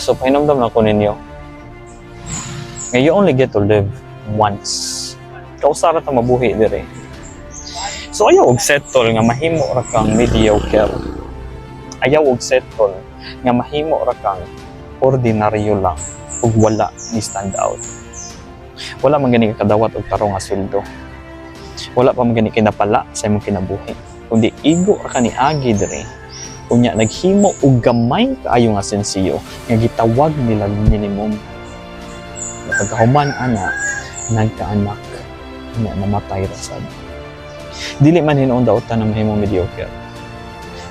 So pahinumdom na ko ninyo nga you only get to live once. Kausa ra ta mabuhi dire. So ayaw og settle nga mahimo ra kang mediocre. Ayaw og settle nga mahimo ra kang ordinaryo lang ug wala ni stand out. Wala man gani ka kadawat og tarong nga sweldo. Wala pa man gani kinapala sa imong kinabuhi. Kundi igo ra ka ni agi dire. Unya naghimo og gamay kaayo nga sensiyo nga gitawag nila minimum. Pagkahuman ana, nagkaanak, unya namatay ra sad. Dili man hinuon dautan ang mahimong mediocre.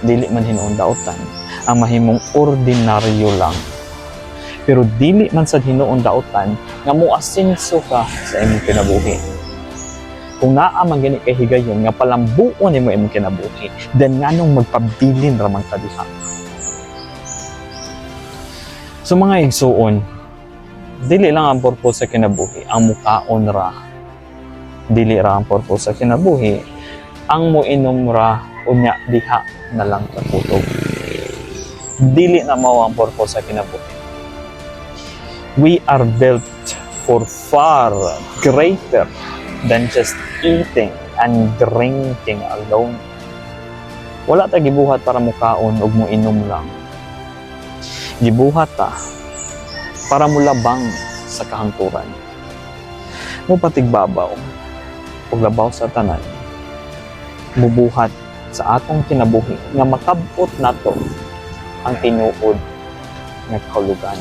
Dili man hinuon dautan ang mahimong ordinaryo lang. Pero dili man sad hinuon dautan nga moasenso ka sa imong kinabuhi. Kung naa man gani kay higayon nga palambuon nimo imong kinabuhi, then nganong magpabilin ra man ka diha? So mga igsuon, dili lang ang purpose sa kinabuhi ang mukaon ra. Dili ra ang purpose sa kinabuhi ang moinom ra, unya diha na lang kakutob. Dili na mao ang purpose sa kinabuhi. We are built for far greater than just eating and drinking alone. Wala ta gibuhat para mukaon ug moinom lang. Gibuhat ta para mulabang sa kahangturan. Mupatigbabaw ug labaw sa tanan, mubuhat sa atong kinabuhi nga makabot nato ang tinuod nga kahulugan.